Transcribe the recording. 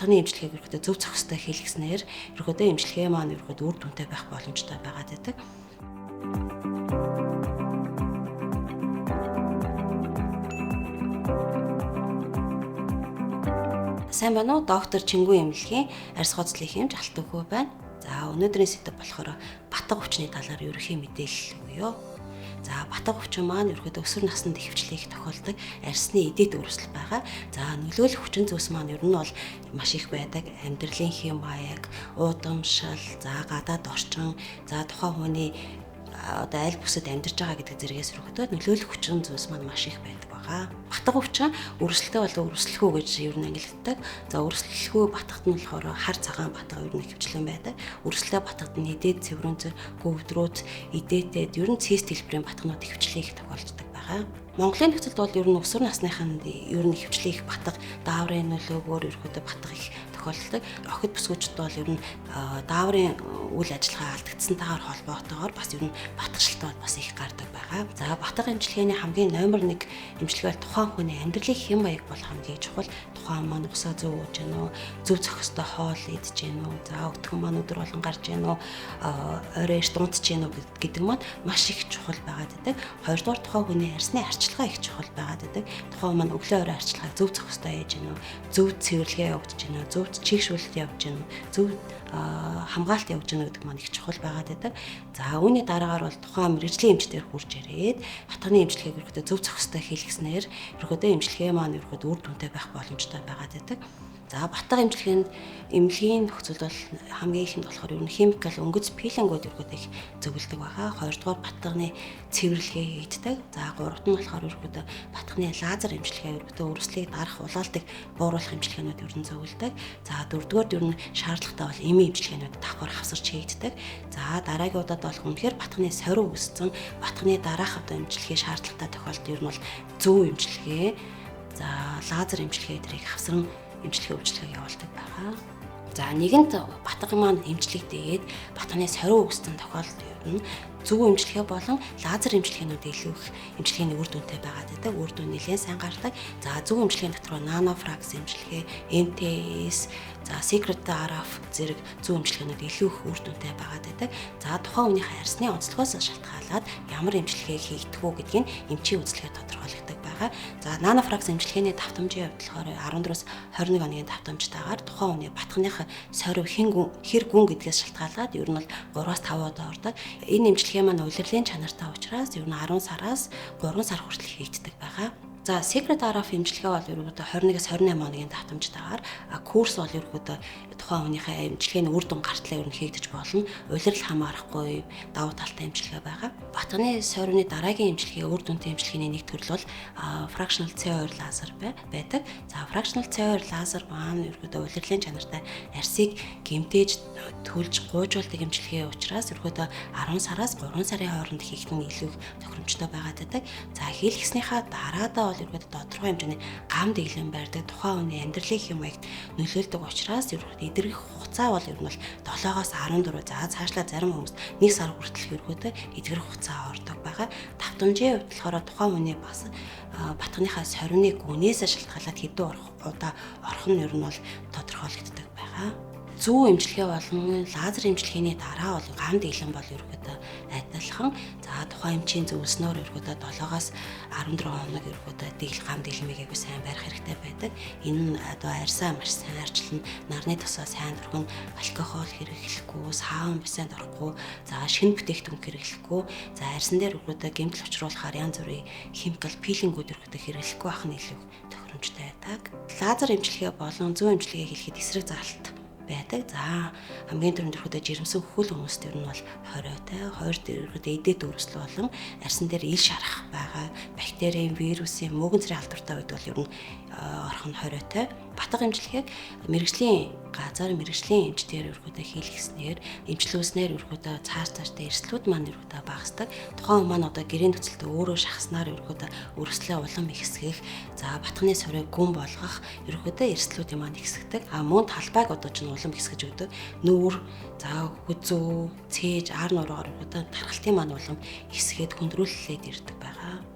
Батганы эмчилгээг ерөөхдөө зөв зохистой хийлгэснээр ерөөхдөө эмчилгээ маань ерөөхдөө үр дүнтэй байх боломжтой байгаад байдаг. Сайн байна уу? Доктор Чингүн эмнэлгийн арьс хоцлын хэмж Алтан хүү байна. За, өнөөдрийн сэдэв болохоор батга өвчний талаар ерөнхий мэдээлэл өгье. За, батга өвчин маань ерөнхийдөө өсвөр наснд ихэвчлэн их тохиолддог арьсны эдэт өөрчлөлт байгаа. За, нөлөөлөх хүчин зүйлс маань ер нь бол маш их байдаг. Амьдралын хэм маяг, уудамшил, за гадаад орчин, за тухайн хүний одоо аль бүсэд амьдарч байгаа гэдэг зэрэгээс ерөнхийдөө нөлөөлөх хүчин зүйлс маань маш их байдаг байгаа. Батга өвчин өрсөлдөй болон өрсөлдөхүү гэж ер нь ангилдаг. За, өрсөлдөхүү батгад нь болохоор хар цагаан батга ер нь ихэвчлэн байдаг. Өрсөлдөй батгад нь эдээд цэврэнцэр, гөвдрүүд, эдээтэд ер нь цэс дэлбэрийн батганууд ихэвчлэн их тохиолддог байгаа. Монголын нөхцөлд бол ер нь өсвөр насныханд ер нь ихэвчлэн их батга, дааврын нөлөөгөөр ерөнхийдөө батга их тохиолддог. Охид бүсгүүчд бол ер нь дааврын үйл ажиллагаа алдагдсантайгаар холбоотойгоор бас ер нь батгашилт бол бас их гардаг байгаа. За, батга эмчилгээний хамгийн номер 1 эмчилгээ бол тухайн хүний амьдралын хэм маяг бол хамгийн чухал. Тухайн маань усаа зөв ууж гэнэ үү, зөв зохистой хоол идэж гэнэ үү, за өтгөн маань өдөр болгон гарч гэнэ үү, орой эрт унтж гэнэ үү гэдэг маань маш их чухал байгаад байдаг. Хоёрдугаар тухайн хүний арьсны арчилгаа их чухал байгаад байдаг. Тухайн маань өглөө орой арчилгааг зөв зохистой яаж гэнэ үү, зөв цэвэрлэгээ явагдаж гэнэ үү, зөв чийгшүүлэлт явж гэнэ үү, зөв хамгаалалт явж гэнэ гэдэг маань их чухал байгаад байдаг. За, үүний дараагаар бол тухайн мэргэжлийн эмчтэр хурж ирээд батганы эмчилгээг ерөнхийдөө зөв зохистой хийлгэснээр ерөнхийдөө эмчилгээ маань ерөнхийдөө үр дүнтэй байх боломжтой байгаад байдаг. За, батга эмчилгээнд эмнэлгийн нөхцөлд бол хамгийн ихэнд болохоор ер нь химикал өнгөц пилингүүд ерөнхийдөө их зөвлөдөг байгаа. Хоёрдугаар батганы цэвэрлэгээ хийгддэг. За, гуравт нь болохоор ерөнхийдөө батганы лазер эмчилгээ ерөнхийдөө өрсөлийг дарах, улаалтыг бууруулах эмчилгээнүүд ер нь зөвлөдөг. За, дөрөвдүгээр ер нь шаардлагатай бол эми эмчилгээнүүд давхар хавсарч хийгддэг. За, дараагийн удаад бол үнэхээр батганы сорив үүссэн, батганы дараах одоо эмчилгээ шаардлагатай тохиолдолд ер нь бол зөв эмчилгээ, за лазер эмчилгээ тэрийг хавсран эмчилгээ үйлчилгээг явуулдаг байгаа. За, нэгэнт батга маань эмчлэгдээд батганы сорив үүссэн тохиолдолд ер нь зөв эмчилгээ болон лазер эмчилгээнүүд илүү их эмчилгээний үр дүнтэй байгаад байдаг. Үр дүн нэлээд сайн гардаг. За, зөв эмчилгээний дотор нанофракс эмчилгээ, МТС, за Secret RF зэрэг зөв эмчилгээнүүд илүү их үр дүнтэй байгаад байдаг. За, тухайн хүнийхээ арьсны онцлогоос шалтгаалаад ямар эмчилгээ хийгдэх үү гэдгийг эмчийн үзлэгээр тодорхойлогддог байгаа. За, нанофракс эмчилгээний давтамжийн хувьд болохоор 14-өөс 21 хоногийн давтамжтайгаар тухайн хүний батганых сорив хэр гүн гэдгээс шалтгаалаад ер нь бол 3-5 удаа ордог. Энэ эмчилгээ маань улирлын чанартай учраас ер нь 10 сараас 3 сар хүртэл хийгддэг байгаа. За, Secret RF эмчилгээ бол ерөнхийдөө 21-ээс 28 хоногийн давтамжтайгаар курс бол ерөнхийдөө тухайн хүнийхээ эмчилгээний үр дүн гартлаа ер нь хийгдэж болно. Улирал хамаарахгүй давуу талтай эмчилгээ байгаа. Батганы сорвны дараагийн эмчилгээ үр дүнтэй эмчилгээний нэг төрөл бол fractional CO2 лазер байдаг. За, fractional CO2 лазер маань ерөнхийдөө улирлын чанартай арьсыг гэмтээж төлж гуйжуулдаг эмчилгээ учраас ерөнхийдөө 10 сараас 3 сарын хооронд хийх нь илүү их тохиромжтой байгаад байдаг. За, хийлгэснийхаа дараадаа бол ерөнхийдөө тодорхой хэмжээний гам дэглэм барьдаг, тухайн хүний амьдралын хэм маягт нөлөөлдөг учраас ерөнхийдөө эдгэрэх хугацаа бол ер нь бол 7-оос 14, за цаашлаа зарим хүмүүст 1 сар хүртэл ерөнхийдөө эдгэрэх хугацаа ордог байгаа. Давтамжийн хувьд болохоор тухайн хүний бас батганыхаа сорвны гүнээс шалтгаалаад хэдэн удаа орох нь ер нь бол тодорхойлогддог байгаа. Зүү эмчилгээ болон лазер эмчилгээний дараа бол гам дэглэм бол ерөнхийдөө адилхан. За, тухайн эмчийн зөвлснөөр ерөнхийдөө 7-оос 14 хоног ерөнхийдөө гам дэглэмийг аягүй сайн барих хэрэгтэй байдаг. Энэ нь одоо арьсаа маш сайн арчилна, нарны тосоо сайн дурган, алкогол хэрэглэхгүй, сааван бисанд орохгүй, за шинэ бүтээгдэхүүн хэрэглэхгүй, за арьсан дээр ерөнхийдөө гэмтэл учруулахаар янз бүрийн химикал пилингүүд ерөнхийдөө хэрэглэхгүй байх нь илүү тохиромжтой байдаг. Лазер эмчилгээ болон зүү эмчилгээ хийхэд эсрэг заалт байдаг. За, хамгийн түрүүнд ерөнхийдөө жирэмсэн хөл хүмүүст ер нь бол хориотой, хоёр дээр ерөнхийдөө эдэт өөрчлөл болон арьсан дээр ил шарах байгаа. Бактерийн, вирусын, мөөгөн зэрэг алдартай үед бол ер нь орох нь хориотой. Батга эмчилгээг мэргэжлийн газар мэргэжлийн эмчтэр ерөнхийдөө хийлгэснээр эмчлүүлснээр ерөнхийдөө цааш цааштай эрсдлүүд маань ерөнхийдөө багасдаг. Тухайн хүн маань одоо гэрийн нөхцөлдөө өөрөө шахаснаар ерөнхийдөө өрсөлөө улам ихсгэх, за батганы сорыг гүн болгох ерөнхийдөө эрсдлүүдийн маань ихсгдэг. А мөн талбайг одоо чинь улам ихсгэж өгдөг. Нүүр, за хүзүү, цээж, ар нуруугаар ерөнхийдөө тархалтын маань улам ихсгээд хүндрүүлээд ирдэг байгаа.